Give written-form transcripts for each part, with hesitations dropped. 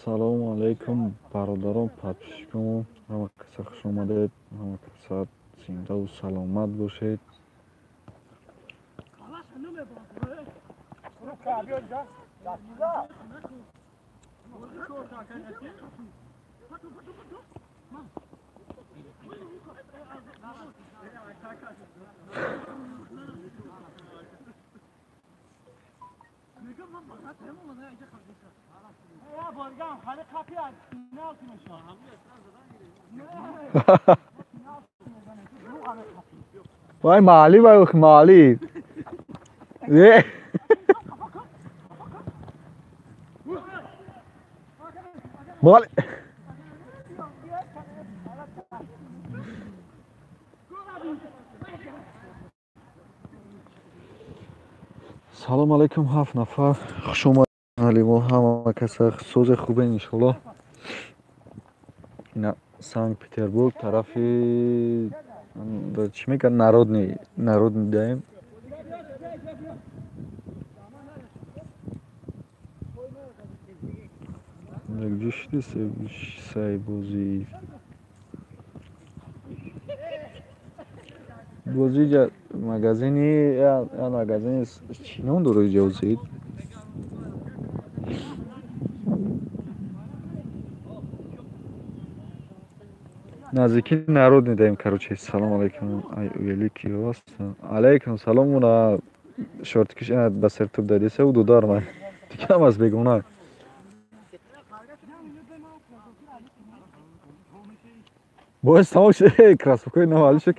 Салому алейкум, бародарон, подписчикон, ҳама каса хуш омадед, ҳама каса зиндаву саломат бошед. Вай маҳаллӣ, вай маҳаллӣ. Мол. Салом алейкум, ҳафт нафар. Хуш омадед мо ҳама каса, созе хубе иншоллоҳ. Ина Санкт Петербург тарафи чӣ мегӯяд, народный, народный даем. Якҷо шиди сайбозӣ. Бозӣ ҷа магазини, я магазини чӣ ном дорад иҷа озид? Наздики народный даем, короче. Салом алейкум, ай великий вас. Алейкум салом, уна шортикиш ба сертуб дадиса у дудар ман. Дикам аз бегона. Боз тамом шуд, кроссовкаи нав али шуд.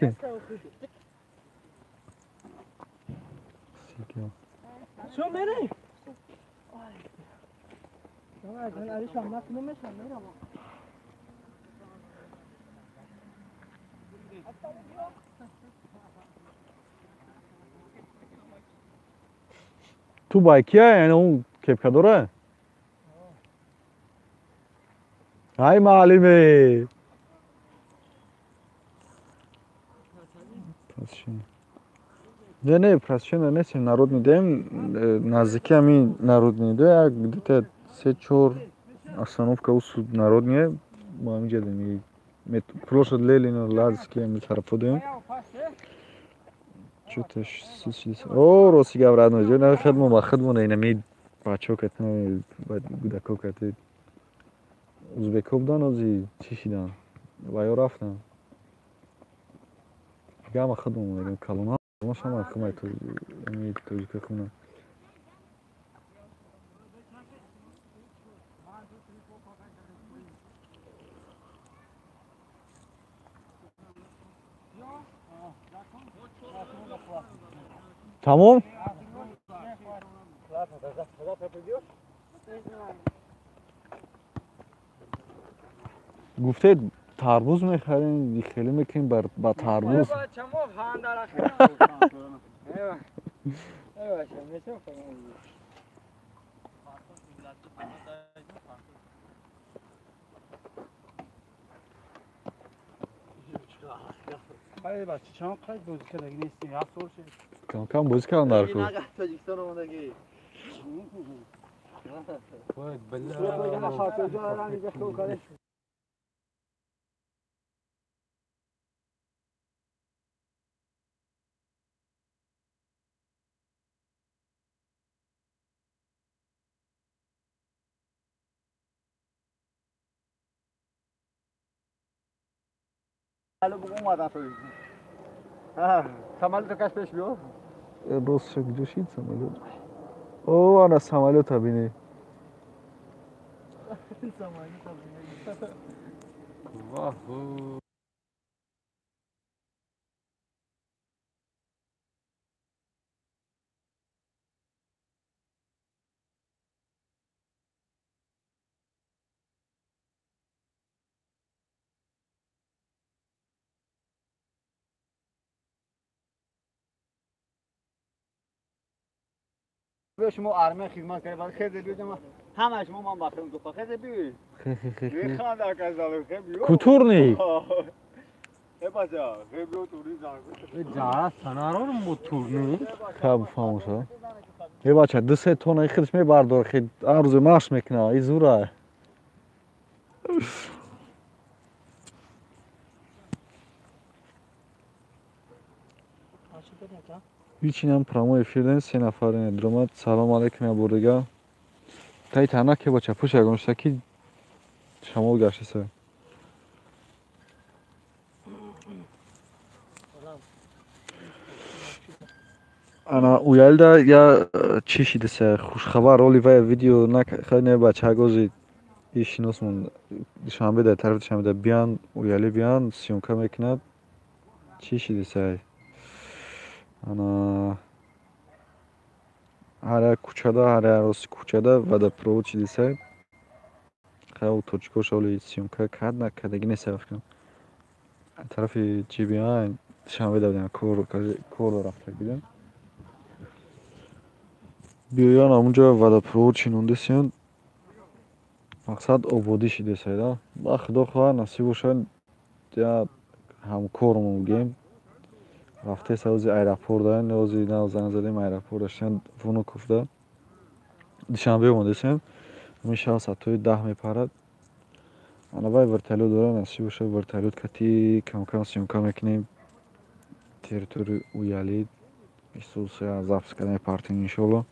Чо мерӣ? Ту байкия, яъне он кепка дора? Ай маълиме! Не, не, просчена нестем, народный даем, наздики ҳамин народный да, як где-то се-чор остановка усу народные, мо ҳаминҷа дем. Площадь Ленина, Ладский ҳамин тарафо даем. Чё-то О, рости гап, родной, ҷо на хидмон ба хидмон инами бачаҳо катна, гудако кати. Узбеко будан, ози чӣ шидан? Ва ё рафтан. Гама хидмон мегӯям, калона шама химай тоҷика химна. Тамом? Гуфтед тарбуз мехарем, хеле мекунем ба тарбуз. Кам-кам бозӣ кардам дар кӯ. Рост куҷо шид самолёт? О, ана самолёта бинӣ. شما آرمه خدمت کرد بعد خیلی بیام همه شما من بخرم تو خیلی بی. Кутурни. Фаҳмоша. Э бача, 2-3 тонна худаш мебардор, хед ҳар рӯзе машқ мекуна, и зура. Ҳичинам прямой эфир дем, 3 нафар дромад. Салом алейкум я бурдига. Тай тана ке бача, пуш ягон шаки шамол гаштиса. Ана уялда я чӣ шидаса хушхабар оли вай видео не бача гози ишиносмон душанбе дар тарафи душанбе биян уяли биян съёмка мекунад. Чӣ шидаса ана ҳар як кӯчада, ҳар як рости кӯчада водопровод шидаса. Хай точкош оли съёмка кард накардаги неста фикрам. Тарафи чӣ биян душанбе да кор рафта бидем. Биёян ҳамунҷо водопровод шинондесиян, мақсад ободӣ шидесайда. Ба худо хоҳад насиб бошад, я ҳамкормон гем рафтеса ози аэропорт да, ози нав занг задем аэропорт даштан Внуковда. Душанбе омадесиям, ҳамин шаб соатҳои 10 мепарад. Ана вай вертолёт дора, насиб бошад вертолёт кати камкам съёмка мекунем территорияи Уяли. Исуса запись кардани партин иншоалло.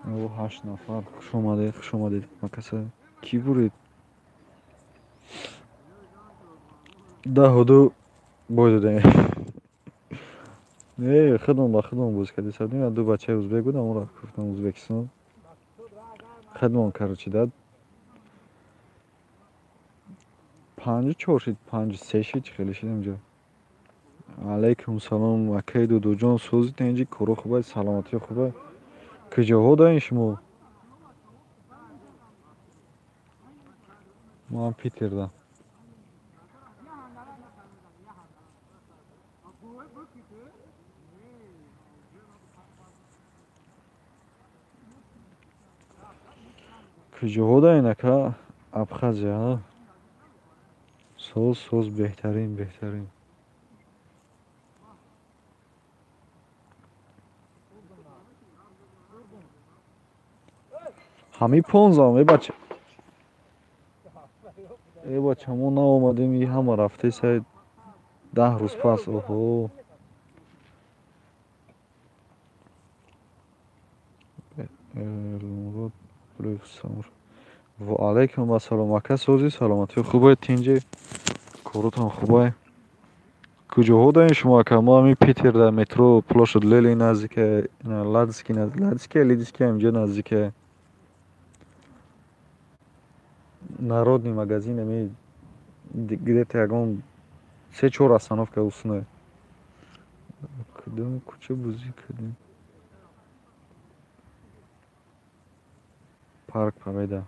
О, 8 нафар. Хуш омадед, хуш омадед. Макаса кӣ буред? 10-2 бой додем. Не, худмон ба худмон бозӣ кардем. Сабдем, ду бачаи узбек буд, аммо гуфтам Узбекистон. Худмон короче дад. 5-4 шид, 5-3 шид, хеле шид инҷо. Алейкум салом, акай Дудуҷон, сӯзит инҷи коро хубай, саломатӣ хубай. Куҷоҳо даин шумо? Ман Питерда. Куҷоҳо даин ака? Абхазия. Соз, соз, беҳтарин, беҳтарин. Ҳамин 15 э бача. Э бача, мо наомадем, и ҳама рафтеса 10 рӯз пас. Оҳо. Ва алайкум ассалом. Ака созӣ, саломатӣ хубай, тинҷи, коротон хубай. Куҷоҳо даин шумо ака? Мо ҳамин Питерда метро площадь Ленин наздика, Ладский, Ладский, Лидский инҷо наздика. Народный магазин ами где-то ягон 3-4 остановка усуна. Кудом кӯча бозӣ кардем? Парк Победа.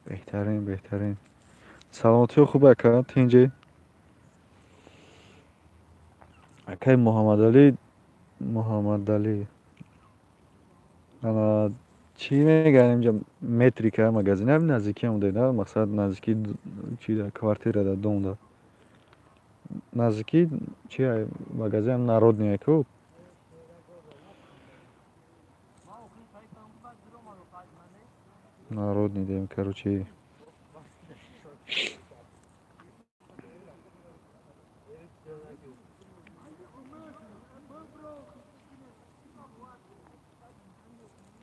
Беҳтарин, беҳтарин. Саломатӣ хуб ака, тинҷи. Акай Муҳаммадалӣ, Муҳаммадалӣ. Ана чӣ мегӯянд инҷа метрика магазин ҳам наздикӣ ҳам да, мақсад наздикӣ чи да квартира да дом да. Наздикӣ чи магазин ҳам народный ку. Народный дем, короче.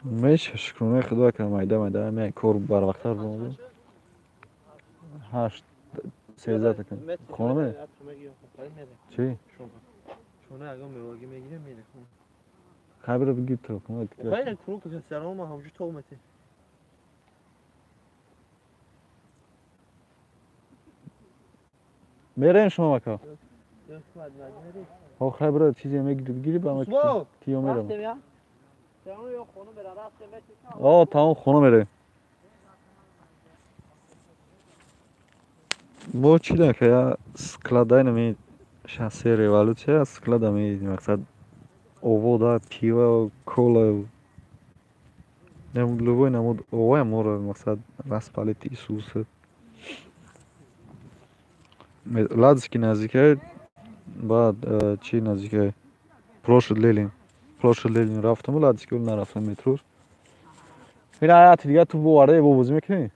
Меша шукронаи худо ака, майда майда ами кор барвақттар бомадем. 8 13 ака. Хона ме? Чӣ? Шона ягон мевагӣ мегирем, мерехм. Хабара бигир то. Хайр, круг салом ҳамҷу то омадем. Мерем шумо ака? Ҳо хайр бира чизе мегири бигири ба ма тиё мерам. О, тамом хона мерем. Мо чӣ дака я складай нами шассе революция склада ми мақсад овода пиво кола Любой намуд овоя моро мақсад распалит Иисус. Ладски наздикай, баъд чи наздикай? Площадь Ленин. Площадь Ленин рафтам, Ладски нарафтам метро. Ин аяти дига ту боварда бо бозӣ мекунӣ?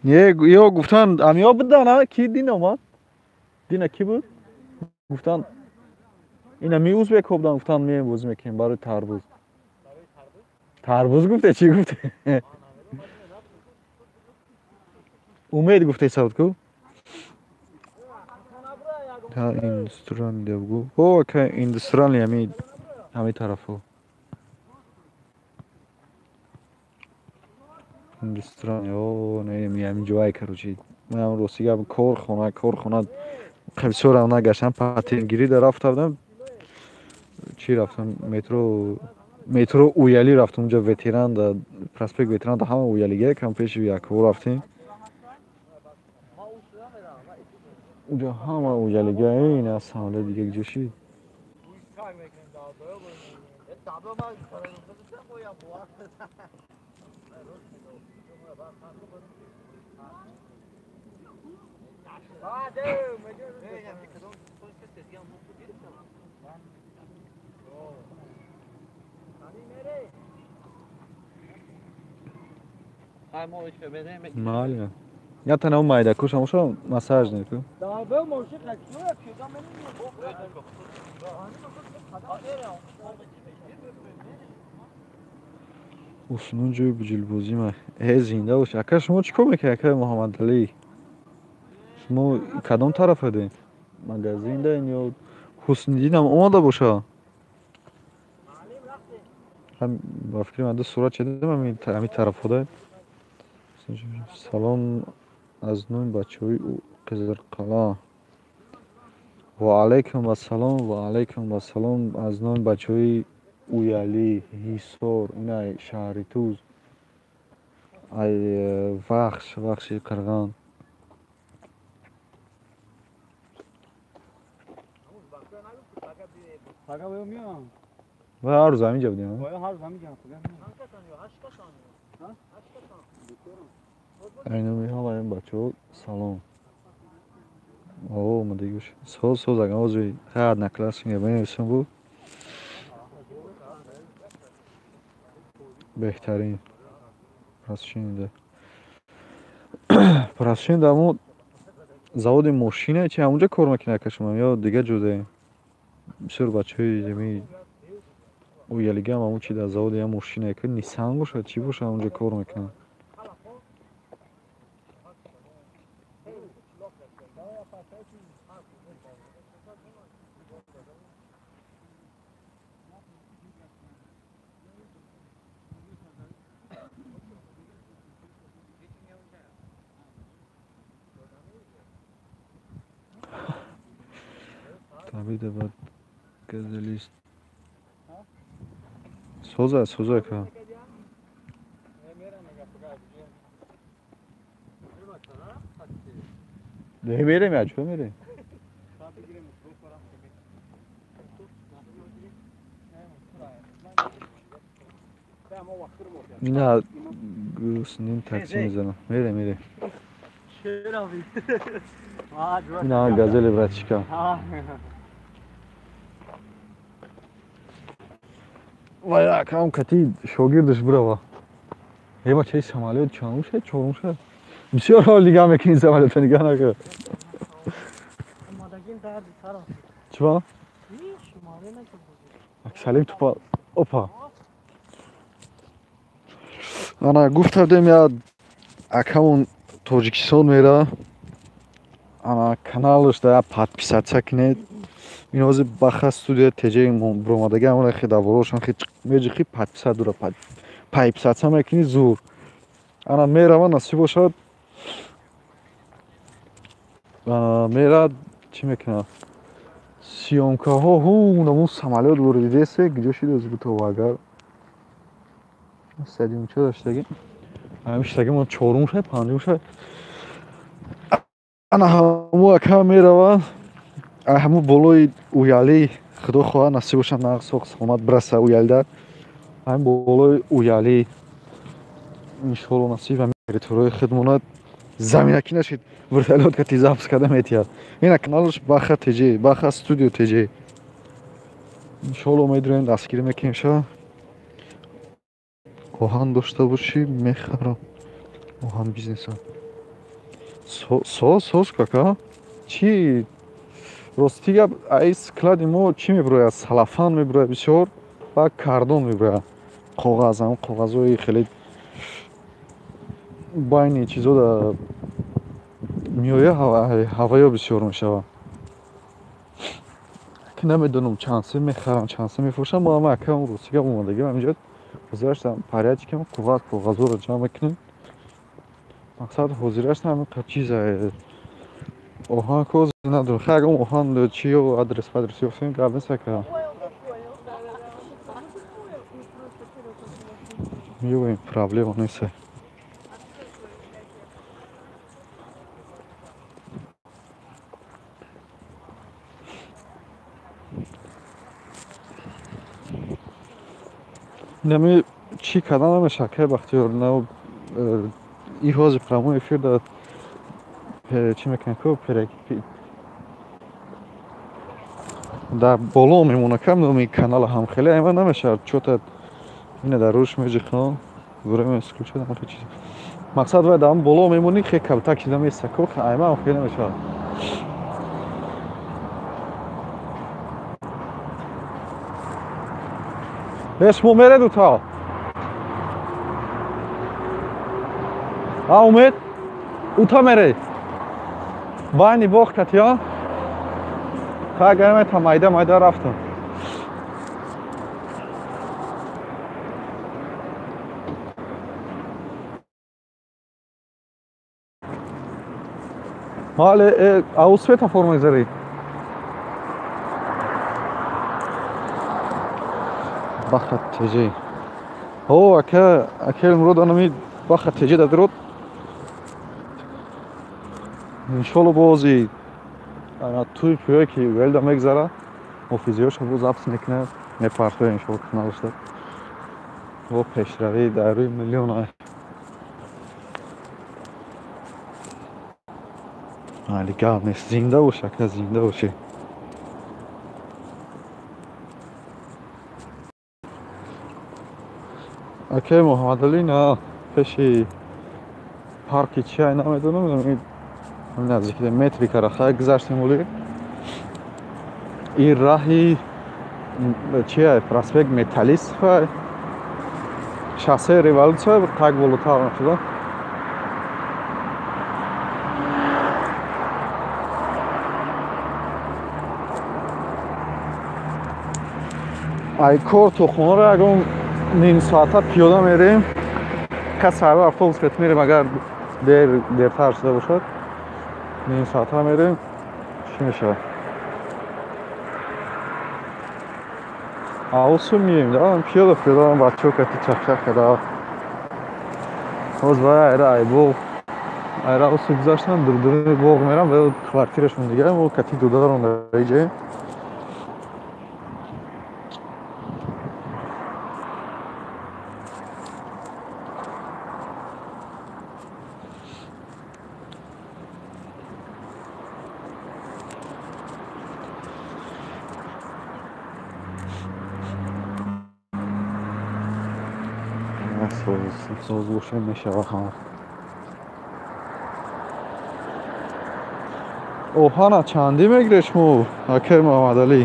Не, ё гуфтан амиё будан, ки дин омад? Дина ки буд? Гуфтан ина ми узбекҳо будан, гуфтан меем бозӣ мекунем барои тарбуз. Тарбуз гуфте, чӣ гуфте? Умед гуфте савд ку? Ҳа, индустрия бугу. О, ка индустрия ҳами тарафо. Индустрия, о, не, ми ҳамин ҷое, короче. Ман рости гап корхона, корхона бисёрам нагаштам, патентгирӣ да рафта будам. Чӣ рафтам? Метро Уялӣ рафтам, унҷа ветеран да проспект Ветеран да ҳама Уялига кам пеши якво рафтем. Унҷа ҳама Уялига, ин аз самолёт дига ҷо шид. Маля. Я та майда кушам шо массаж не ку. Усунун ҷои буҷилбозӣ ма. Э, зинда бош. Ака, шумо чӣ кор мекунед, ака Муҳаммадалӣ? Шумо кадом тараф ҳадед? Магазин даин ё Ҳусниддинам омада боша? Ба фикри ман ду сурат чедам ҳамин тарафҳо да. Салом аз номи бачаҳои Қизирқалъа. Ва алайкум ассалом, ва алайкум ассалом аз номи бачаҳои Уялӣ, Ҳисор, ина шаҳри Туз, ай Вахш, Вахши Қирған. Ва ҳар рӯз ҳамин ҷо будем. Ай номи ҳамаи бачаҳо салом. О, омадагӣ бош. Соз, соз, агар ҳозир хай одноклассник менависам буд. Беҳтарин. Прасшинда. Прасшинда ҳамон заводи мошина чи ҳамонҷо кор мекунад ака шумо ё дигар ҷо? Бисёр бачаҳои ҳамин Уялига ҳам ҳамон чи дар заводи ям мошина ки Ниссан бошад, чӣ бошад, ҳамонҷо кор мекунанд. Табида ба газелист. Соза, соза ака. Не мерем, я чё мерем? Ина гуснин такси мезанам. Мерем, мерем. Ина газели братчика. Вай, акам кати шогирдаш бирава. Э, бачаи самолёт чандум шуд? Чорум шуд. Бисёр ҳол нигаҳ мекунӣ самолёта, нигаҳ накун. Чӣ ба? Салим тупа. Опа. Ана гуфта будем, я акамон Тоҷикистон мера. Ана каналаш да подписаться кунед. Ин ҳозир баха студия теҷаи буромадаги ҳамон хе даворошон хе меҷихи подписать дура подписаться мекунӣ зур. Ана мерава, насиб бошад. Ана мера чӣ мекунад? Съёмкаҳо ҳу намун самолёт буридесе, куҷо шидоз бутова агар стадионча доштаги. Ҳамин шидаги мо чорум шуд, панҷум шуд. Ана ҳамо ака мерава. Ҳамун болои уялӣ, худо хоҳад насиб бошад, нағз соқ саломат бираса уялида. Ҳамин болои уялӣ иншоалло насиб ҳамин территорияи худмона заминакӣ нашид, вертолёт кати запуск карда метиҳад. Ина каналаш Баха ТЖ, Баха студио ТЖ. Иншоалло медурем, дастгирӣ мекунем ша. Оҳан дошта бошӣ, мехарам. Оҳан бизнеса. Соз, соз кака? Чӣ? Рости гап, ай склади мо чӣ мебирояд? Салафан мебирояд бисёр ва кардон мебирояд. Коғаз, ҳамон коғазҳои хеле байни чизо да меояд, ҳаваё бисёр мешавад. Ки намедонам чанд сум мехарам, чанд сум мефурӯшам. Мо ҳама акам рости гап омадагим ҳаминҷо ҳозираштам порядкам, коғаз, коғазҳоро ҷамъ мекунем. Мақсад ҳозираштам ҳамин қад чиза. Оҳан коз надорам. Хай агар оҳан чи ё адрес падрес ёфтем, гап нест ака. Меёбем, проблема нест. Инами чӣ кардан намешавад, кай Бахтиёр, на и ҳозир прямой эфир да чӣ мекунем ку, дар боло мемона кам номи канала ҳам хеле айма намешавад, чё-то ина дар рӯш меҷихон, время исключать ҳам хеле чиз. Мақсад вай дар боло мемонӣ, хе калтак чиза места ку, айма ҳам хеле намешавад. Шумо меред ута? А Умед? Ута меред? Байни боғ катия? Хай гаймета майда майда рафтам. Мале, ау светофор мегзарӣ? Баха ТЖ. О, ака, ака Мурод анами Баха ТЖ дадрод. Иншоалло бози ана туй пӯя ки велда мегзара, муфизиёша боз запис мекунад, мепартоя иншоалло каналашда. Бо пешравӣ дар рӯи миллион. Али гап нест, зинда бош, ака, зинда бошӣ. Акай Муҳаммадалӣ на пеши парки чи ай намедонам, наздики метрикара хай гузаштем оли. Ин раҳи чи ай, проспект Металлист хай, шоссе Революция так болотар нашуда. Ай кор то хонаро ягон ним соата пиёда мерем. Кас сарва автобус кат мерем, агар дертар шуда бошад. Ним соата мерем. Чӣ мешавад? Аусу мием, да, пиёда пиёда бачаҳо кати чахчах када. Ҳоз вай айра айбоғ. Айра усу гузаштам, дурдури боғ мерам, ва квартирашон дига, мо кати дударон дар иҷа. Соз бошем мешава ҳама. Оҳана чандӣ мегиред шумо, акай Муҳаммадалӣ?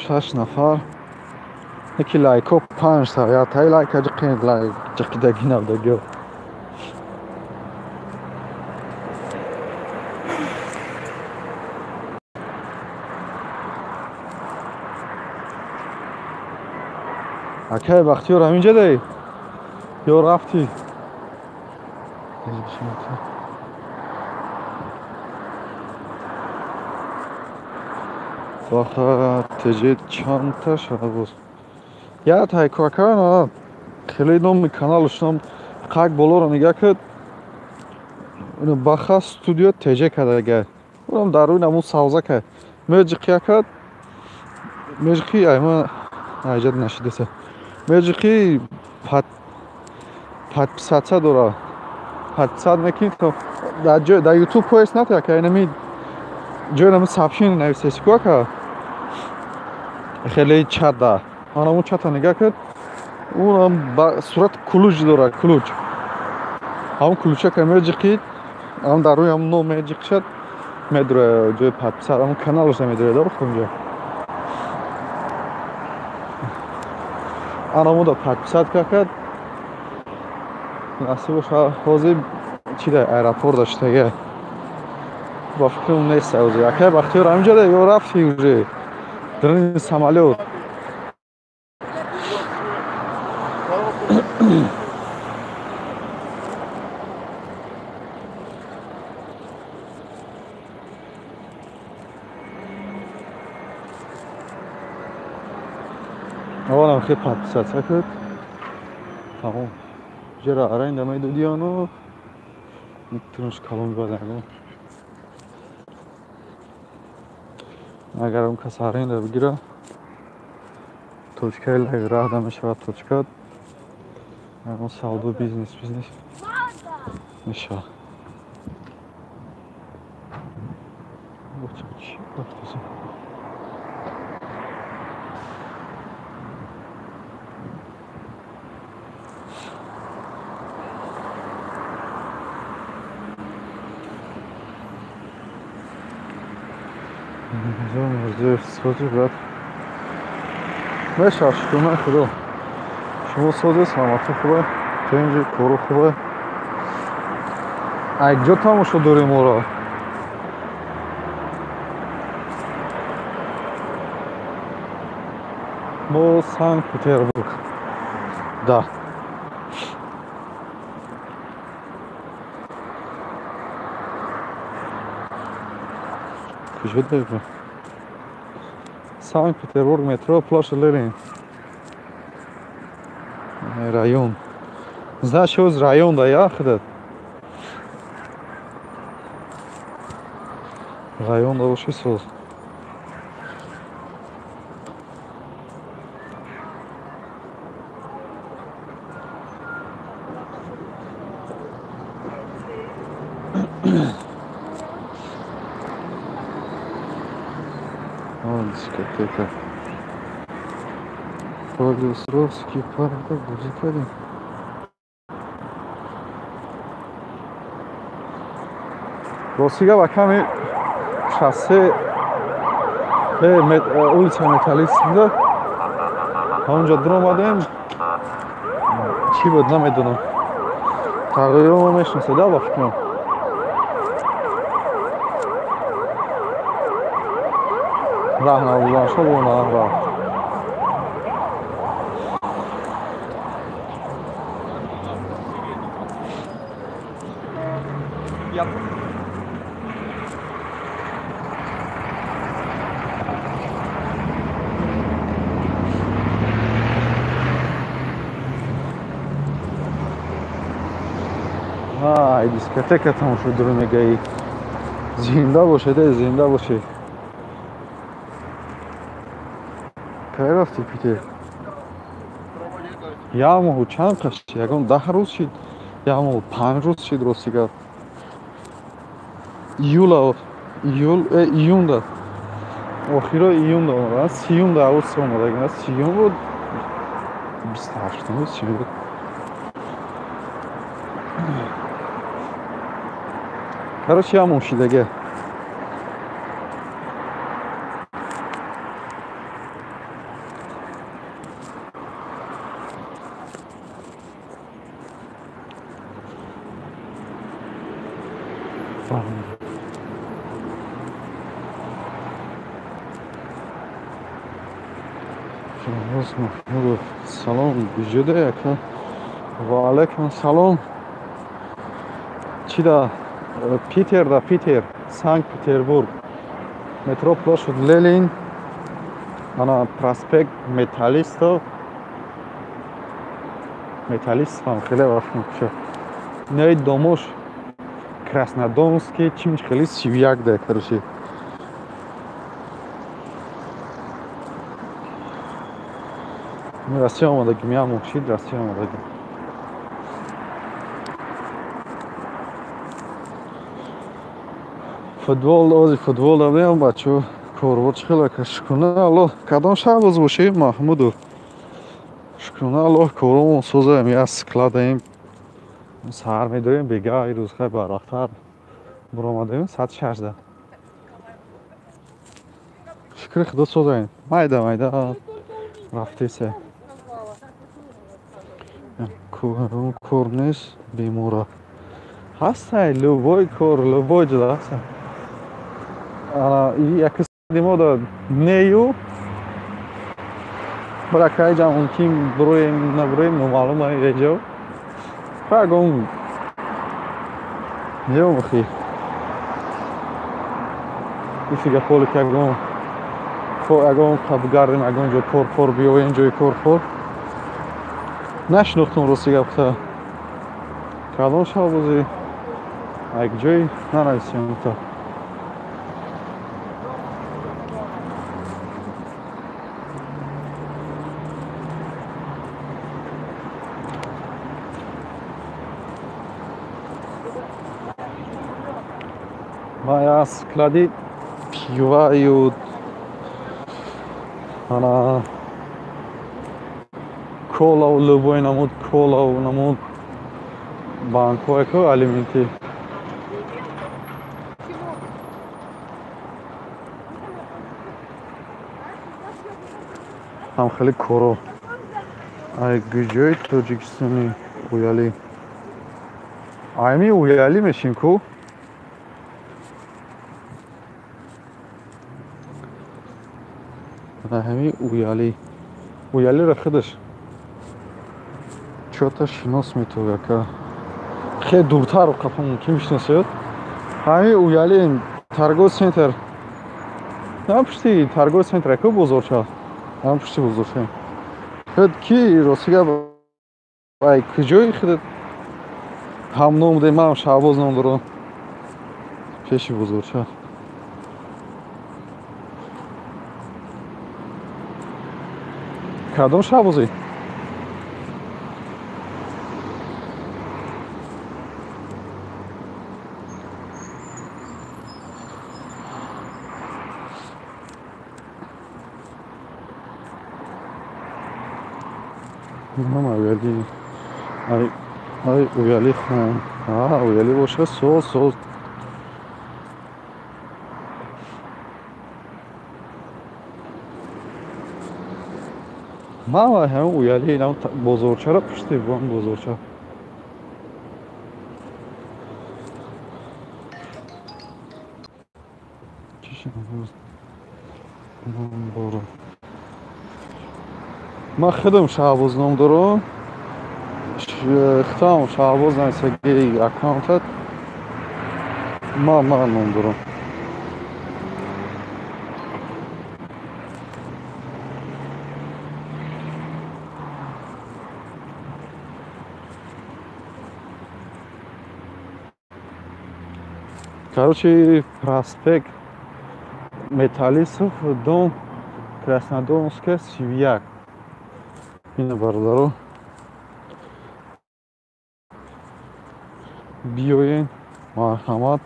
6 нафар. Яки лайко 5 та, я тай лайка ҷиқин лайк ҷиқидаги навдагиё. Акай Бахтиёр ҳаминҷа дай? Ё рафтӣ? Баха теҷе чандта шабоз. Я тайкоакана хеле номи каналушам қак болоро нигаҳ кад. Баха студио теҷе кадага. Урам дар рӯи намун савза кад. Меҷиқия кад. Меҷиқи айма айҷад нашидеса. Меҷиқи подписаться дора. Подписать мекунӣ то дар ҷой дар YouTube поиск натя ка инами ҷой нами сообщение нависеси ку ака. Хеле чат да. Анамун чата нигаҳ кад. Унам ба сурат кулуҷ дора, кулуҷ. Ҳамун кулучака меҷиқид, ҳам дар рӯи ҳамун ном меҷиқшад, медура ҷои подписать, ҳамун каналашда медура дор хунҷа. Анамуда подписать какад. Насиб боша ҳозир чи дар аэропорт даштага. Ба фикрам нест ҳозир. Акай Бахтиёр ҳаминҷа да ё рафти уже? Дар самолёт. Аввалам хел подписаться кад. Тамом. Ҷера аренда медодиану никтунш калон бадаго. Агар он кас аренда бигира, точкаи лайв раҳда мешавад точка. Ягон савдо бизнес мешавад. Сози брат. Мешавад шукрона худо. Шумо сози саломатӣ хубе, тинҷи кору хубе. Ай ҷо тамошо дорем моро. Мо Санкт-Петербург. Да. Куҷо дорем? Санкт-Петербург метро, площадь Ленин. Район. Знаешь, ҳоз район да я худат. Район да боши соз. Дискотека. Полюстровский парк, будет. Ростига ба ками шоссе улица Металлист буда. Ҳамонҷо дуромадем. Чӣ буд намедонам. Тағйиро мешинасед, ба фикрам. Раҳ набудан шо бо раҳ. Ай, дискотека тамошо дуру мегаи. Зинда бошед, зинда бошед. Кай рафти Питер? Як моҳу чанд қашт? Ягон 10 рӯз шид, як моҳу 5 рӯз шид рости гап. Июла, июл, июнда. Охиро июнда омада, 30 август омада, 30 буд, 28 буд, чӣ буд. Короче, як моҳ шидаге. Шаҳбоз Маҳмудов, салом, биҷода яка? Ва алайкум салом. Чи да Питер, да Питер, Санкт Петербург, метро площадь Ленин, ана проспект Металлистов, Металлистов хеле вақт мекушад. Инаи домош Краснодонский, чимч хеле 31 да, короче. Россия омадаги, меам мушид, Россия омадаги. Футбол, ози футбол дадем, бачо, корбор чӣ хеле шукрона Аллоҳ. Кадом шаҳр боз бошӣ, Маҳмудов? Шукрона Аллоҳ, коромон созаем, я складаем. Саҳар медоем, бега ин рӯз хай барвақттар буромадаем, соати 6. Шукри Худо созаем. Майда, майда рафтесе. Кор нест, бемора. Ҳастай, любой кор, любой ҷода ҳастай. Ана яки мо да нею баракай ҷам мумкин буроем, набуроем, номаълум эҷо. Ягон неомахи. Ифига полик ягон ягон қабгардем, ягон ҷо кор кор биёем, ҷои кор кор. Нашинохтум, рости гапта. Кадом шаҳбозӣ? Як ҷой нанависем та. Ма я склади пиваю, ана колау, любой намуд колау, намуд банкҳое ку алиментӣ. Ҳам хеле коро. Ай ҷои Тоҷикистони Уялӣ. Айми Уялӣ мешин ку? Ҳами Уялӣ. Уялиро худаш чота шинос метавад, ака. Хеле дуртар қафо мумкин бишносед. Ҳами Уялӣ торговый центр. Ҳам пушти торговый центр ку бозорча. Ҳам пушти бозорча. Худ ки рости гап ай куҷои худат ҳам ном будем, манам Шаҳбоз ном дорам. Пеши бозорча. Кадом шаҳбозӣ? Мама Уялӣ. Ай, ай Уялӣ хон. А, Уялӣ боша, соз, соз. Мама ҳам Уялӣ инам бозорчаро пушти бом бозорча. Ман худам Шаҳбоз ном дорам. Худам Шаҳбоз нависаги аккаунтат. Ман ном дорам. Короче, проспект Металлистов, дом Краснодонская, 31. Ина бародаро. Биёен, марҳамат.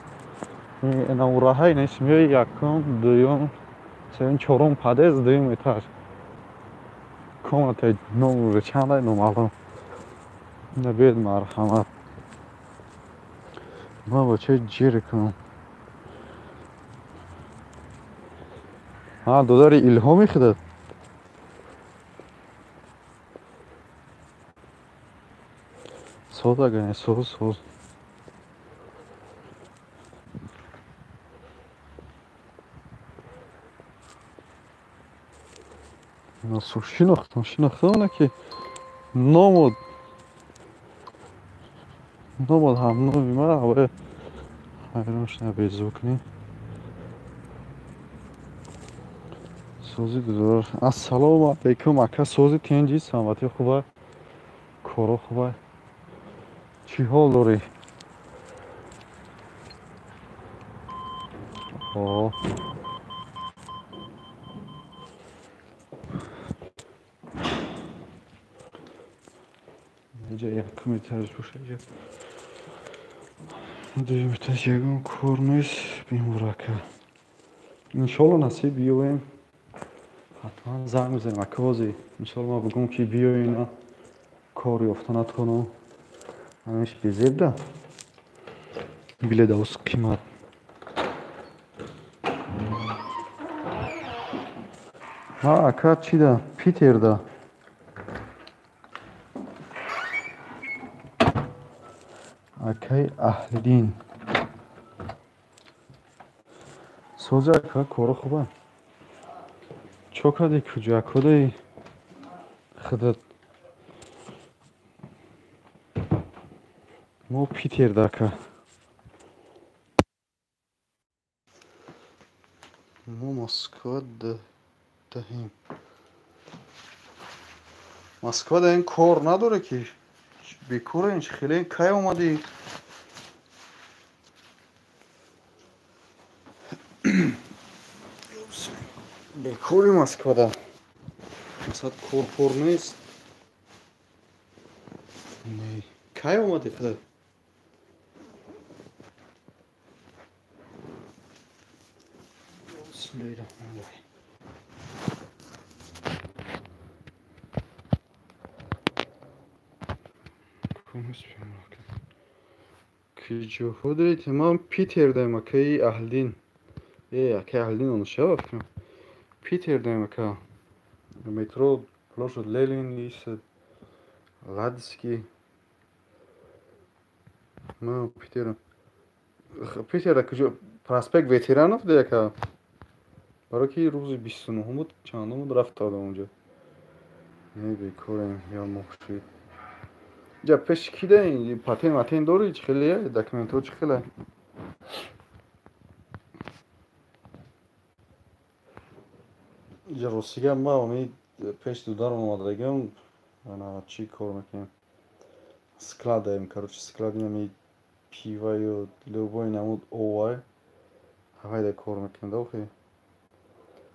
Ина ураҳа ина исмиёи якум, дуюм, сеюм, чорум подъезд, дуюм этаж. Комната номер чанда номаълум. Ина биёед, марҳамат. Ман бачаи ҷире кунам. Ҳа, додари Илҳоми худат? Соз агане, соз, соз. Шиносу шинохтам, шинохтам, ки номуд номуд ҳамноми ма ҳавои ҳайрон шуда безу кунем. Сози дудор. Ассалому алайкум ака, сози тинҷи, саломатӣ хуба, коро хуба. Чӣ ҳол дорӣ? О. Инҷа якум этаж боша, инҷа дуюм этаж ягон кор нест, бемор ака. Иншолло насиб биёем. Ҳатман занг мезанем ака ҳозир. Иншолло ман бигӯм ки биёена кор ёфта натонам. Ҳамиш безебда. Билет авз қимат. Ҳа ака чида? Питерда. Акай Аҳлиддин. Сози ака коро хуба. Чо кардӣ, куҷо кудаи худат? Мо Питерда ака. Мо Москва даҳем. Москва даҳем кор надоре ки бекорем, чи хеле кай омадӣ? Бекори Москвада. Масалан кор-пор нест. Не. Кай омадӣ худат? Бисмиллоҳи раҳмони раҳим. Куҷоҳо доред? Ман Питердаем акаи Аҳлиддин. Акаи Аҳлиддин онушава фикрам. Питердаем ака. Метро площадь Ленин ист Ладский. Ман Питер. Питерда куҷо? Проспект Ветеранов де ака. Барои ки рӯзи 29 буд, чандум буд рафта будам онҷо. Не бекорем, я моҳ шуд. Ҷа пеши ки даин? Патент матент дорӣ? Чӣ хеле? Документҳо чӣ хеле? Ҷа ростига ман ами пеш дударам омадагиам, ана чӣ кор мекунем? Склад даем, короче, склад ами пива ё любой намуд овай. Ҳавайда кор мекунем да охи.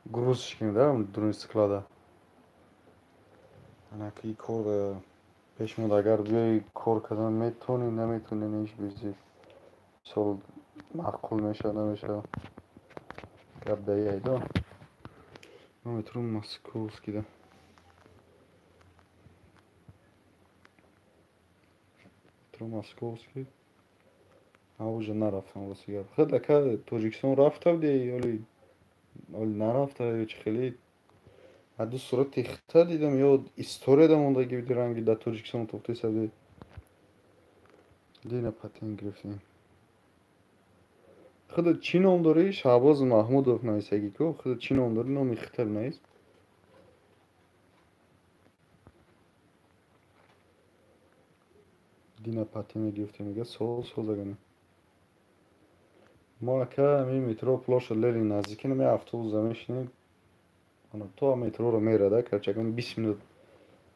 Грузиш кунем да дуруни склада. Ана ки кор пеш меояд, агар биёи кор кардан метавонӣ, наметавонӣ, неш бизи. Мисол маъқул мешавад, намешавад. Гап даи айдо. Ман метро Московский да. Метро Московский. Ҳа уже нарафтам рости гап. Худ ака Тоҷикистон рафта будӣ оли оли нарафта ё чӣ хеле? Ҳаду сурати хита дидам ё историяда мондагӣ буди ранги дар Тоҷикистон тофтеса будӣ. Дина патент гирифтем. Худат чӣ ном дорӣ? Шаҳбоз Маҳмудов нависагӣ ку? Худат чӣ ном дорӣ? Номи хита бинавис. Дина патент мегирифтем, мега сол созагана. Мо ака ами метро площадь Ленин наздики нами автобус мешинем. Ана то метроро мерада, короче, ягон 20 минут,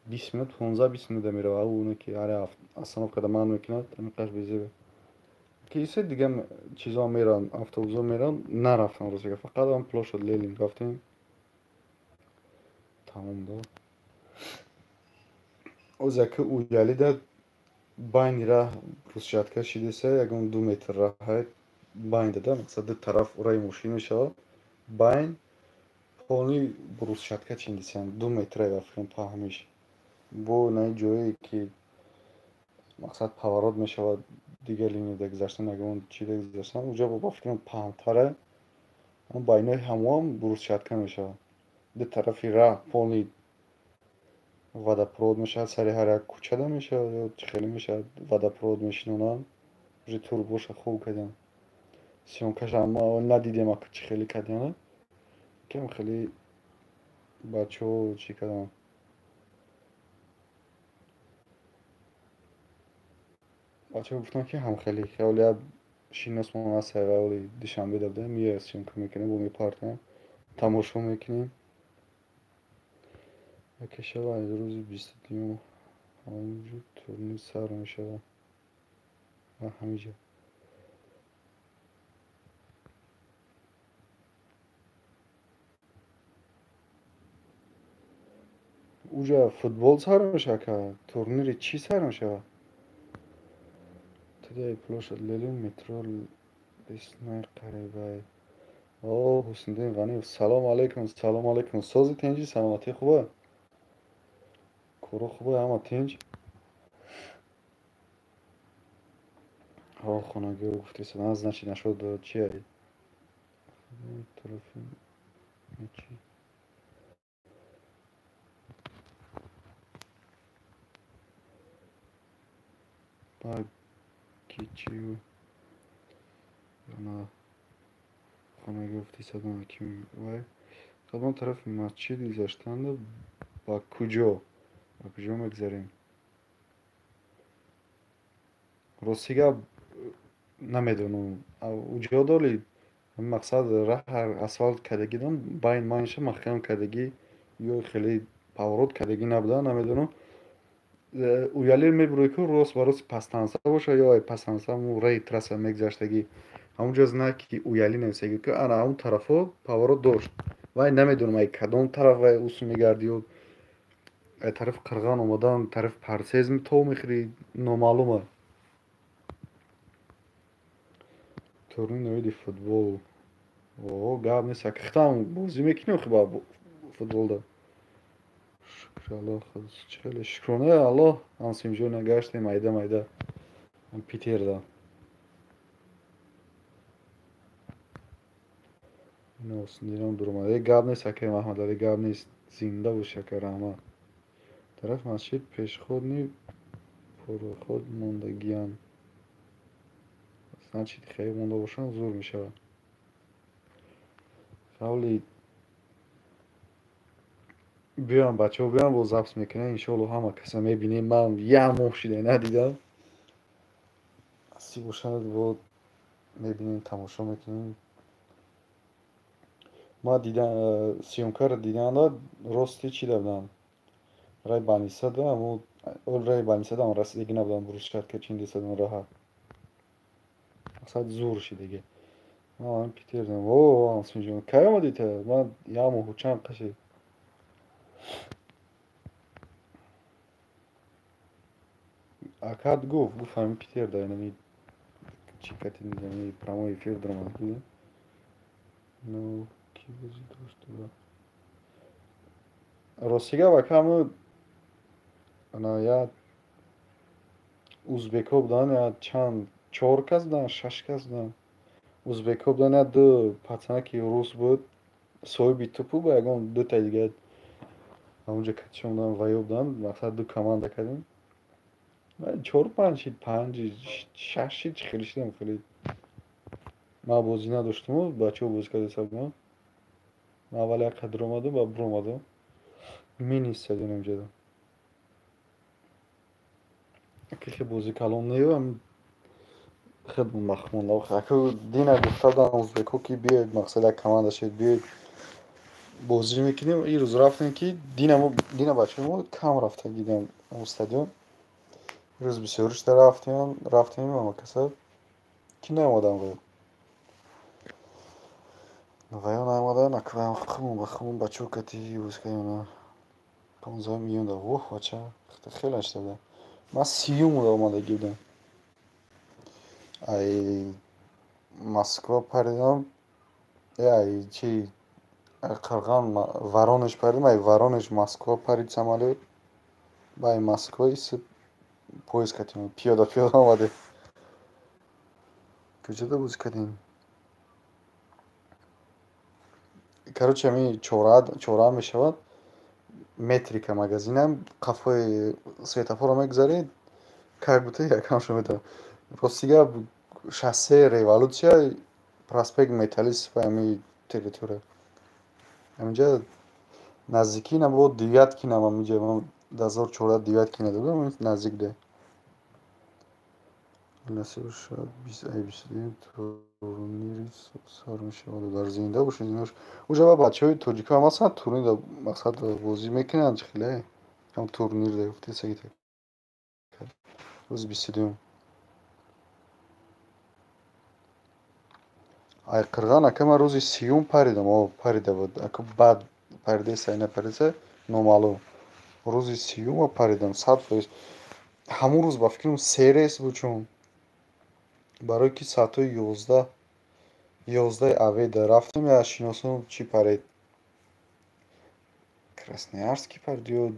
20 минут, 15-20 минута мерава. Уне ки ҳар остановкада ман мекунад, ҳамин безебе. Ки исе дига чизо меран, автобусо меран, нарафтам ростига. Фақат ам площадь Ленин рафтем. Тамом да. Оз яки уялида байни раҳ брусчатка шидеса, ягон 2 метр раҳ байн дада, мақсад ду тараф ураи мошин мешавад. Байн полный брусчатка чиндисам, 2 метра рафтем паҳмиш. Бо наи ҷое ки мақсад поворот мешавад, дигар линияда гузаштан, ягон чида гузаштан, уҷо ба фикрам паҳнтара, он байнои ҳамоам брусчатка мешавад. Ду тарафи раҳ полный водопровод мешавад, сари ҳар як кӯчада мешавад ё чӣ хеле мешавад, водопровод мешинонанд. Уже турбоша хуб карданд. Съёмкаша ма надидем ака чӣ хеле карданд. Кам хеле Бачаҳо чӣ карданд? Бачаҳо гуфтанд, ки ҳамхелӣ хеле шиносмон аст, ҳайволи Душанбе да будем, меояд съёмка мекунем, бо мепартоем, тамошо мекунем. Яке шава аз рӯзи 22-юм ҳамонҷо турнир сар мешавад. Ҳаминҷо. Уҷа футбол сар мешавад, ка турнири чӣ сар мешавад? Тудаи площадь Ленин, метро Лесная қарибай. О, Ҳусниddin Ғаниев, салом алейкум, салом алейкум. Сози тинҷи, саломатӣ хуба? Коро хуба, ҳама тинҷ? Ҳо, хонагиҳо гуфтесаданд, значит нашуд чи ай? Тарафи чи? Ба ки чи ана хонагиҳо гуфтесаданд, ки вай кадом тарафи масҷид гузаштанд, ба куҷо? Ба куҷо мегузарем? Рости гап намедонам. Уҷо доли мақсад раҳ асфалт кардагӣ дон, байн майнша маҳкам кардагӣ ё хеле поворот кардагӣ набуда, намедонам. Уялир мебурӯй, ку рост ба рости пастанса боша ё ай пастанса ҳамун раи трасса мегузаштагӣ. Ҳамунҷо знаки Уяли нависагӣ, ки ана ҳамун тарафҳо поворот дошт. Вай намедонам ай кадом тараф вай усу мегарди ё ай тарафи Қирған омадан, тарафи Парсез то мехӯри, номаълума. Турнир ноиди футбол. О, гап нест, ака хитам бозӣ мекунӣ охи ба футболда? Шукри Аллоҳ, хеле шукронаи Аллоҳ, ҳамсимҷон гаштем майда майда Питерда. Ина Ҳусниddинам дуромад. Э, гап нест, акаи Маҳмадалӣ, гап нест. Зинда бошӣ, ака, раҳмат. Тарафи масҷид пешходни пороход мондагиянд. Значит, хеле монда бошанд, зур мешавад. Қавли биёям, бачаҳо биёям, боз запись мекунем, иншоалло ҳама каса мебинем. Ман як моҳ шуда надидам. Насиб бошад, бо мебинем, тамошо мекунем. Ма дидан съёмкаро диданда рости чӣ дабудам? Рай банисада, аммо рай банисада расидагӣ набудам, брусчатка чиндисадам раҳа. Мақсад зур шидаги. Ман Питердам. О, Ансимҷон, кай омадӣ та? Ман як моҳу чанд қаши. Акат гуфт, гуфт ҳамин Питерда инами чӣ кати низами прямой эфир даромад буд. Ну, ки бозӣ дошт? Рости гап, ака, ҳамун ана як узбекҳо буданд, як чанд чор кас буданд, шаш кас буданд. Узбекҳо буданд, як ду пацана ки рус буд, соҳиби тӯпу ба ягон дутаи дига ҳамунҷо катишон буданд, ваё буданд, мақсад ду команда кардем. Чор панҷ шид, панҷ шаш шид, хеле шидам, хеле. Ман бозӣ надоштаму, бачаҳо бозӣ карда буданд. Ман аввал як қадр омадам ва биромадам. Мини стадион инҷода. Аки хе бозӣ калон нею, хел махмонда. Аку дина гуфта буданд узбекҳо, ки биёед, мақсад як команда шед, биёед бозӣ мекунем. Ин рӯз рафтем, ки дина бачаҳои мо кам рафта дидам он стадион. Рӯз бисёр шуда рафтем, рафтем ҳама каса ки наомаданд ваё. Ваё наомаданд, аку хумон ба хумон бачаҳо кати бозӣ кардем. 15 июнда. Воҳ, бача, хеле нашида будам. Ман 30-юм омадагӣ будам. Ай Москва паридам, ай чи Қирған Воронеж паридам, ай Воронеж Москва парид самолёт. Ба ай Москва иси поезд катем, пиёда пиёда омадем. Куҷода бозӣ кардем? Короче, ҳамин чора мешавад. Метрика магазинам, қафои светофорро мегузаред, как будто якамшо медонам. Рости гап, шоссе Революция, проспект Металлист, ҳамин территория. Ҳаминҷа Наздикӣ набуд, Девяткино ҳаминҷа ман 2014 Девяткино додам, наздик де. Насиб шуд, 22 турнири сар мешавад. Дар зинда бошед, зинда бошед. Уже ба бачаҳои тоҷикҳо ҳам ҳастанд, турнир мақсад бозӣ мекунанд, чӣ хеле? Ҳам турнир да гуфти сагита. Рӯзи 22. Ай Қирған ака ман рӯзи 30 паридам, о парида буд. Ака баъд паридеса напаридаса номаълум. Рӯзи 30 паридам, 100%. Ҳамон рӯз ба фикрам се рейс буд, чун барои ки соатҳои 11 аведа рафтем, я шиносом чӣ парид. Красноярский парид ё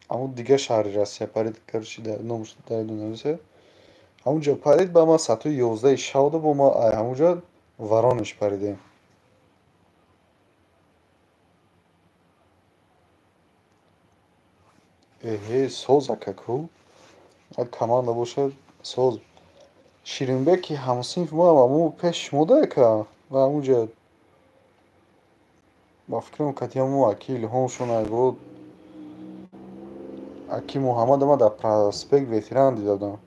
ҳамон дигар шаҳри Россия парид, короче, номаш дар ёдам намеояд. Ҳамонҷо парид, ба ман соатҳои 11 шаб бо ма ҳамонҷо Воронеж паридем. Эҳе, соз ака ку. Як команда бошад, соз. Ширинбек ки ҳамсинф мо ҳамон пеш шумо да ака ва ҳамонҷо ба фикрам кати ҳамон аки Илҳомшон буд. Аки Муҳаммад ма дар проспект Ветеран дида будам.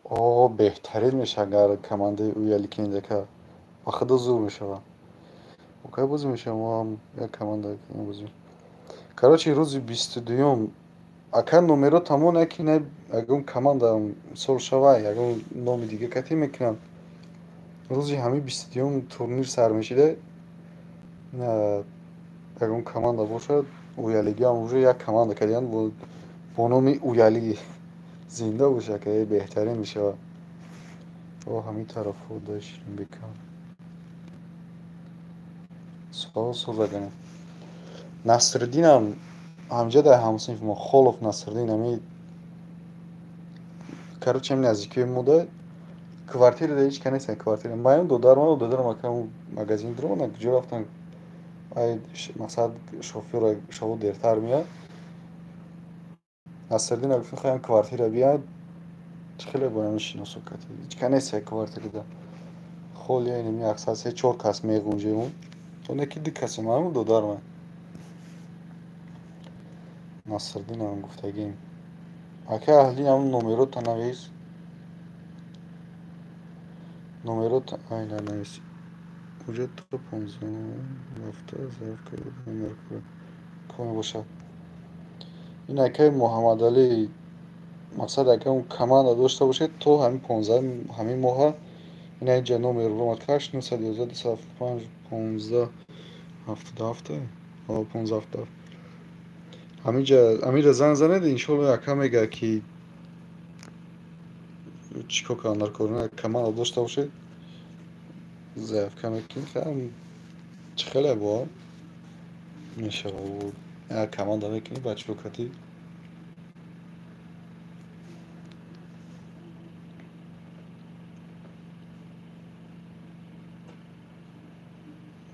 О, беҳтарин мешавад агар командаи уяли кунед ака. Ба худо зур мешавад. Окай бозӣ мешавад, мо ҳам як команда бозӣ. Короче, рӯзи 22-юм ака номеро тамом яки не ягон команда мисол шава, ягон номи дига катӣ мекунанд. Рӯзи ҳамин 22-юм турнир сар мешида. Ягон команда бошад, уялиги ҳам уже як команда кардиянд бо номи уялиги. Зинда бош ака, беҳтарин мешавад. О, ҳамин тарафҳо да Ширинбека. Соз соз агане. Насриддинам ҳамҷа дар ҳамсинф мо Холов Насриддин ҳами короче ҳами наздикиҳои мо да квартира да ҳеч ка нестанд квартира. Маям додарам, додарам ака магазин дуромаданд, куҷо рафтанд? Ай мақсад шофёр шабо дертар меяд. Насриддин гуфтам хаям квартира биёд. Чӣ хеле бо ҳамин шиносо кати. Ҳеч ка нест як квартира да. Холи инами аксар 3-4 кас меғунҷем. То не ки ду касем, ҳамон додарам. Насриддинам гуфтагим. Ака аҳли ҳамон номерота навис. Номерота ай нанавис. Уже то 15 ҳафта заявка номер кор бошад. Ин акаи Муҳаммадалӣ мақсад агар он команда дошта бошед то ҳамин 15 ҳамин моҳа ин инҷа номер омад 8 911 275 15 77 15 77. Ҳаминҷа ҳаминро занг занед, иншоалло ака мегӯяд ки чӣ кор кардан дар кор. Команда дошта бошед, заявка мекунед, чӣ хеле бо мешавад. Як команда мекунӣ бачаҳо кати.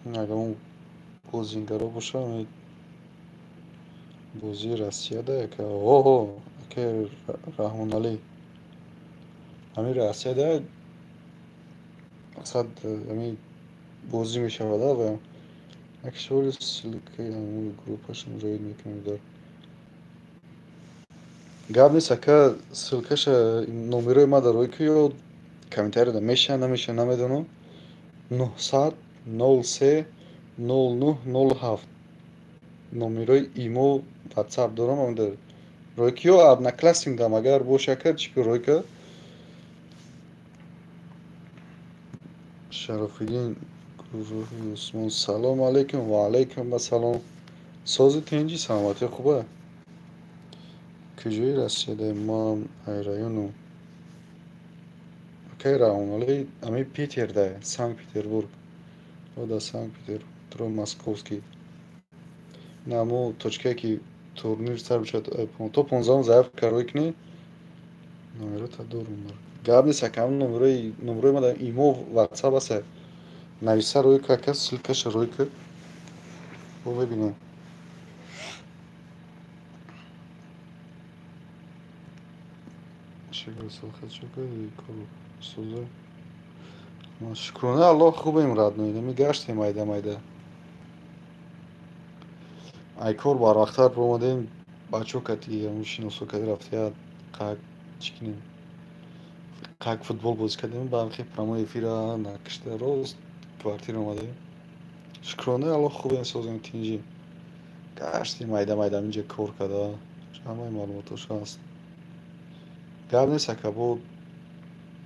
Агар он бозингаро бошад, бозии Россия да яка. Оҳо, ака Раҳмоналӣ. Ҳамин Россия да мақсад ҳамин бозӣ мешавад ва як шоли ссылкаи ҳамон группашон ҷоид мекунем дар. Гап нест ака, ссылкаша номерои ма дар рӯи ки ё комментарияда мешавад, намешавад намедонам. 900 03 09 07 номерои имо WhatsApp дорам, ам дар рӯи ки ё одноклассник дам агар боша ака чӣ ки рӯи ка. Шарофиддин гурӯҳи Усмон, салом алейкум. Ва алейкум ассалом. Сози тинҷи, саломатӣ хуба? Куҷои Россия да? Ман ай району акаи Раҳмоналӣ ҳамин Питер да, Санкт-Петербург. О, да Санкт-Петербург, Московский. Ин ҳамо точкае ки турнир сар мешавад, то 15 заявка рӯй кунӣ, номерота дорум. Гап нест ака, ҳамон номерои ма дар имо WhatsApp аст. Нависа рӯй ка ака, ссылкаша рӯй ка. Бо мебинем. Шукрона Аллоҳ, хубем, родной. Мегаштем майда майда. Ай кор барвақттар омадем, бачо кати, шиносо кати рафтия, қак чӣ кунем? Қак футбол бозӣ кардем, баъд прямой эфира накашта рост квартира омадем. Шукрона Аллоҳ, хубем, созем, тинҷи. Гаштем майда майда инҷа кор карда. Ҳамаи маълумотош ҳаст. Гап нест, ака, бо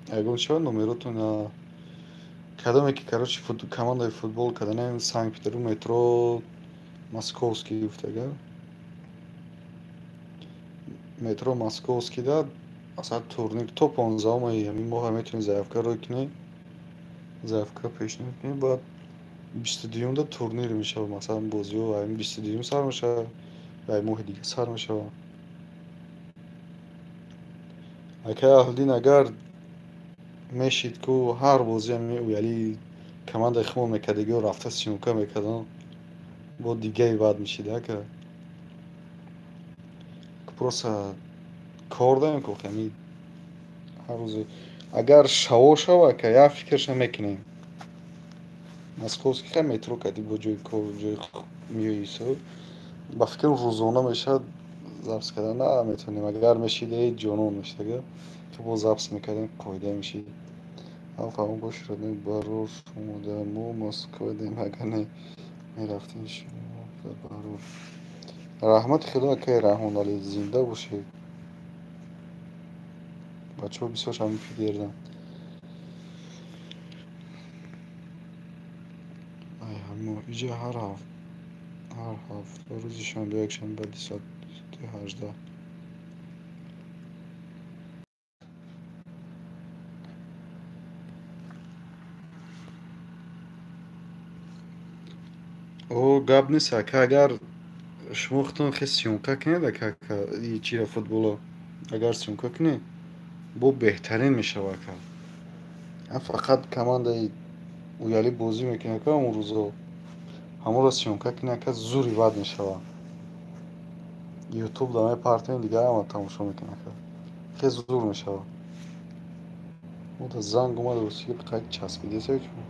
ягон чиба номеротон кадоме ки, короче, командаи футбол каданем, Санкт-Петербург метро Московский гуфтага. Метро Московский да асал турнир то 15-уми ҳамин моҳ метавонед заявка рой кунед. Заявка пешниҳод кунед, баъд 22-юмда турнир мешавад. Масалан, бозиҳо ҳамин 22-юм сар мешавад, ва моҳи дига сар мешавад. Акай Аҳлиддин, агар мешид ку ҳар бозӣ ҳамин уяли командаи худмон мекардагиҳо рафта съёмка мекарданд, бо дигаи бад мешид, ака. Просто кор даем ку ҳамин ҳар рӯзе. Агар шаво шава, ака, як фикрша мекунем. Московский хай метро кардӣ, бо ҷои кор, ҷои меои со. Ба фикрам рӯзона мешавад запис кардан, на метавонем. Агар мешид, эй ҷонон мешид, агар то бо запис мекардем, қоида мешид. Фаҳм боши, родной, барор шумода мо Москва дем, агар не мерафтем шумо барор. Раҳмати Худо, акай Раҳмоналӣ, зинда бошед. Бачаҳо бисёр ҳамин Питердан. Ай ҳамо иҷа ҳар ҳафта рӯзи шанбе, якшанбе баъди соати 18. О, гап нест, ака, агар шумо худтон хел съёмка кунед, ака, чира футболо, агар съёмка кунед, бо беҳтарин мешавад, ака. Фақат командаи уяли бозӣ мекунад, ака, он рӯзо. Ҳамонро съёмка кунед, ака, зури бад мешавад. Ютуб да мепартем, дигар ҳама тамошо мекунад, ака. Хел зур мешавад. Мода занг омад, рости қайд часпидеса чун.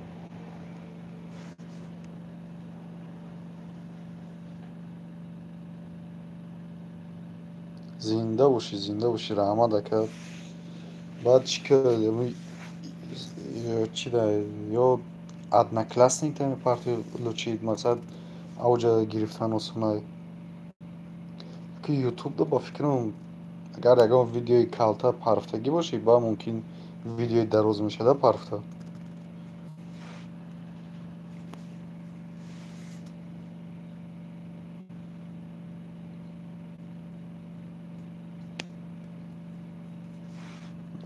Зинда бошӣ, зинда бошӣ, раҳмат, ака. Баъд чӣ чи да ё Одноклассник та мепартои лучи, мақсад авҷа гирифтан осонай. Ки Ютуб да ба фикрам агар ягон видеои калта парфтагӣ бошӣ, ба мумкин видеои дароз мешада парфта.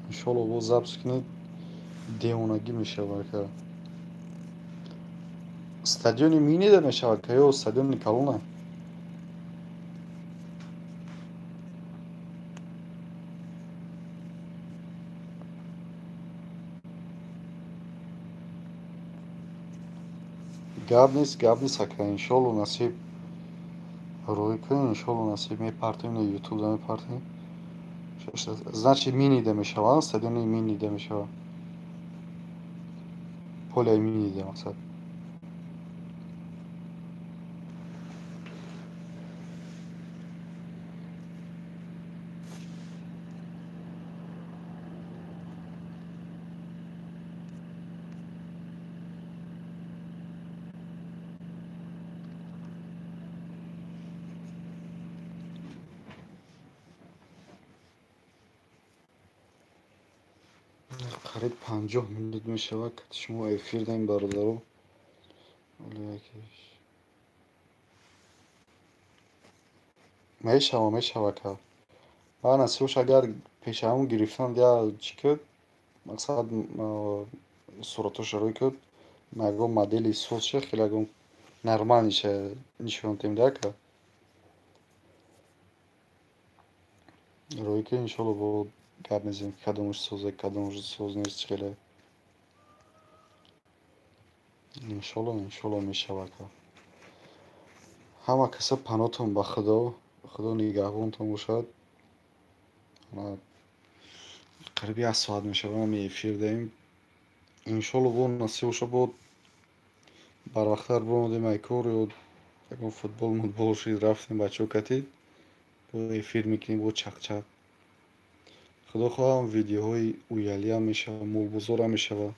Иншолло боз запис кунед, девонагӣ мешавад, ака. Стадиони мини да мешавад, ака, ё стадиони калона? Гап нест, гап нест, ака, иншолло насиб рӯй кунем, иншолло насиб мепартоем, на Ютуб да мепартоем. Значит, мини да мешавад, стадиони мини да мешавад. Поляи мини да мақсад. Қариб 50 минут мешавад, ки шумо эфир даем, бародаро. Мешава, мешава, ака. Ба насибош, агар пешаҳамон гирифтан я чӣ куд, мақсад суратоша рӯй куд, ягон модели соз ша, хеле ягон нормальниша нишон дем да, ака. Рӯй куд, иншолло бо гап мезанем, кадомаш созе, кадомаш соз нест, чӣ хеле. Иншолло, иншолло мешавад, ака. Ҳама каса паноҳтон ба Худо, Худо нигаҳбонтон бошад. Қариби як соат мешава, ҳами эфир даем. Иншолло, бо насиб боша, бо барвақттар биромадем ай кор ё ягон футбол мутбол шид, рафтем, бачаҳо катид, бо эфир мекунем, бо чақчақ. Худо хоҳам, видеоҳои уялиам мешава, молбозорам мешава,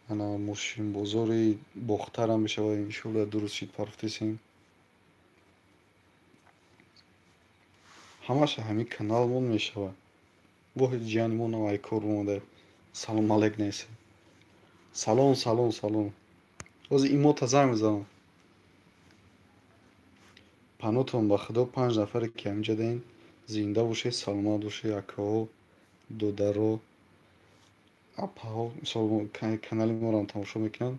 ана мошинбозори Бохтарам мешава, иншолло. Дуруст шид, парафтесем. Ҳамаша ҳамин каналмон мешава. Воҳи, ҷияни мо нав ай кор омада, салом алейк несем. Салом, салом, салом. Ҳозир имота занг мезанам. Панотон ба Худо, панҷ нафаре ки ҳаминҷа даин, зинда бошед, саломат бошед, акаҳо, додаро, апаҳо, мисол, канали моро тамошо мекунанд.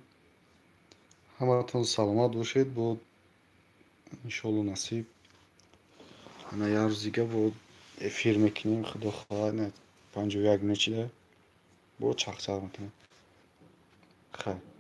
Ҳаматон саломат бошед. Бо иншолло, насиб, ана як рӯз дига бо эфир мекунем, Худо хоҳад, 51 минут шида, бо чақчақ мекунем. Хайр.